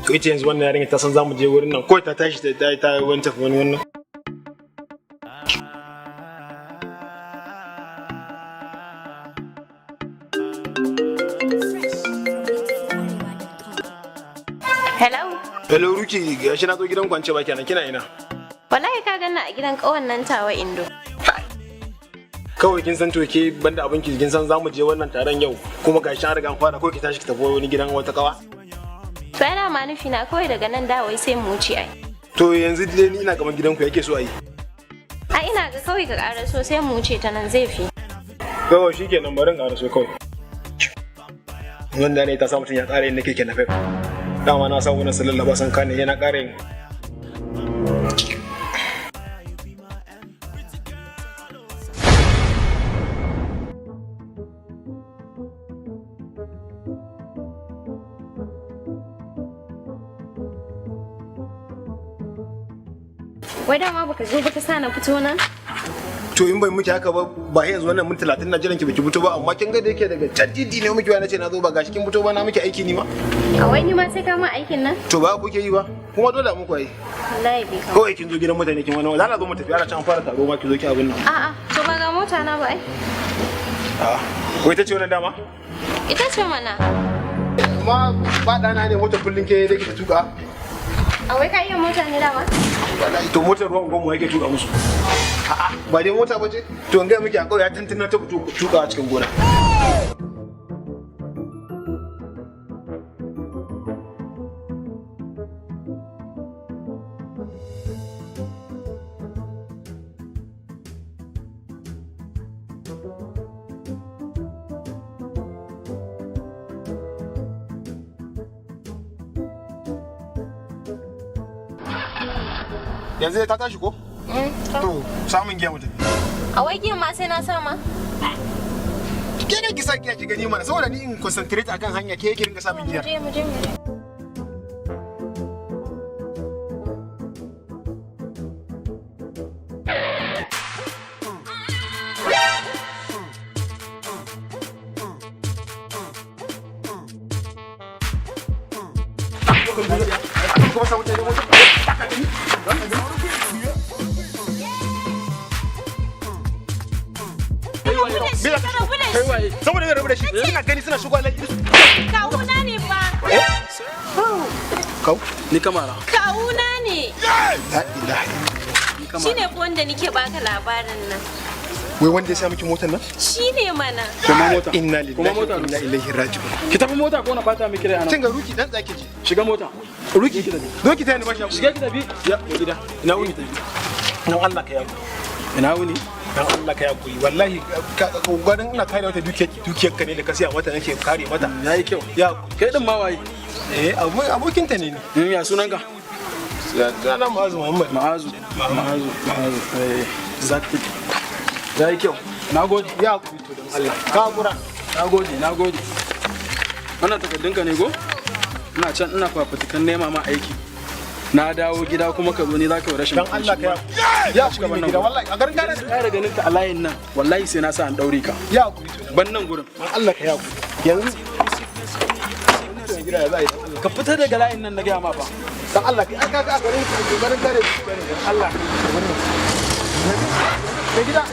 To ita yanzu wannan yarinya ta san zamu je wurin nan, ko ta tashi ta wani tafi wani wannan. Hello. Hello Ruki, gashi na zo gidan kwance ba kenan, kina ina? Wallahi ka ganna a gidan ƙawan nan tawa Indo. Kawai kin san to ke banda abin ki, kin san zamu je wannan taron yau, kuma gashi an riga an fara, ko ki tashi ki tafi wani gidan wata kawa. To yana ma nufi na kawai daga nan dawai sai mu wuce ai. To yanzu dai ni ina gaban gidanku, yake so ayi. A ina ga kawai ka ƙara so sai mu wuce ta nan zai fi. Kawai shikenan, bari in ƙara so kawai. Wanda ne ta sa mutum ya ƙara yin na keke napep. Dama na san wannan salon san kane yana ƙara yin. Wai dama baka zo baka sa na fito nan? To in bai miki haka ba, ba yanzu wannan mun 30 na jiran ki baki fito ba, amma kin ga da yake daga can titi ne miki wani ce na zo, ba gashi kin fito ba, na miki aiki ni ma. A wai ni ma sai ka ma aikin nan? To ba kuke yi ba, kuma dole a muku ai. Wallahi bai kama. Kawai kin zo gidan mutane kin wani wala zo mu tafi, ana can an fara taro ma ki zo ki abin nan. A'a, to ba ga mota na ba ai. A'a, wai ta ce wannan dama? Ita ce mana. Amma ba ɗana ne motar kullun ke da kike tuka. A wai ka iya mota ne dama? Wallahi to motar ruwan gwamnati yake tuka musu. A'a, ba dai mota ba ce? To in ga miki a kauye ya tantana ta tuka a cikin gona. Yanzu ta tashi ko? To samun giya mu tafi. A wai giyan ma sai na sama? Ke ne ki sa giya ki gani mana, saboda ni in concentrate akan hanya, ke ki ringa samun giya. Mu je mu je mu je. Kuma sa mutane mota. Kai waye? Saboda zan rabu da shi, ina gani suna shigo layi. Kawuna ne fa. Kau. Ni kamara. Kawuna ne. La ilaha illallah. Ni kamara. Shine fa wanda nike baka labarin nan. Wai wanda ya sa miki motar nan? Shine mana. Kuma mota. Inna lillahi Kuma mota. wa inna ilaihi raji'un. Ki tafi mota ko na bata miki rai anan. Kin ga Ruki dan tsaki ji. Shiga mota. Ruki, zo ki taya ni bashi. Shiga ki tafi. Ya, mai gida. Ina wuni? Dan Allah ka yaku. Ina wuni? Dan Allah ka yaku. Wallahi ganin ina kare mata dukiyar ka ne da ka siya mata nake kare mata. Yayi kyau. Ya, Kai din ma waye? eh abokinta ne ni. Ya sunanka? Sunana Ma'azu Muhammad. Ma'azu. Ma'azu. Ma'azu. Eh, exactly. Yayi kyau. Nagode. Ya ku to dan Allah. Ka hakura. Nagode, nagode. Wannan takardunka ne go? Ina can ina fafutukan nema ma aiki. Na dawo gida kuma ka zo ni zaka yi rashin Dan Allah ka yaku. Ya ku mai gida wallahi a garin Kare kare. kare ganin ka a layin nan wallahi sai na sa an daure ka. Ya ku to dan Ban nan gurin. Allah ka yaku. Yanzu gida ya za a yi dan Allah. Ka fita daga layin nan na gaya ma fa. Dan Allah ka aka ga a garin garin kare dan Allah. Mai gida.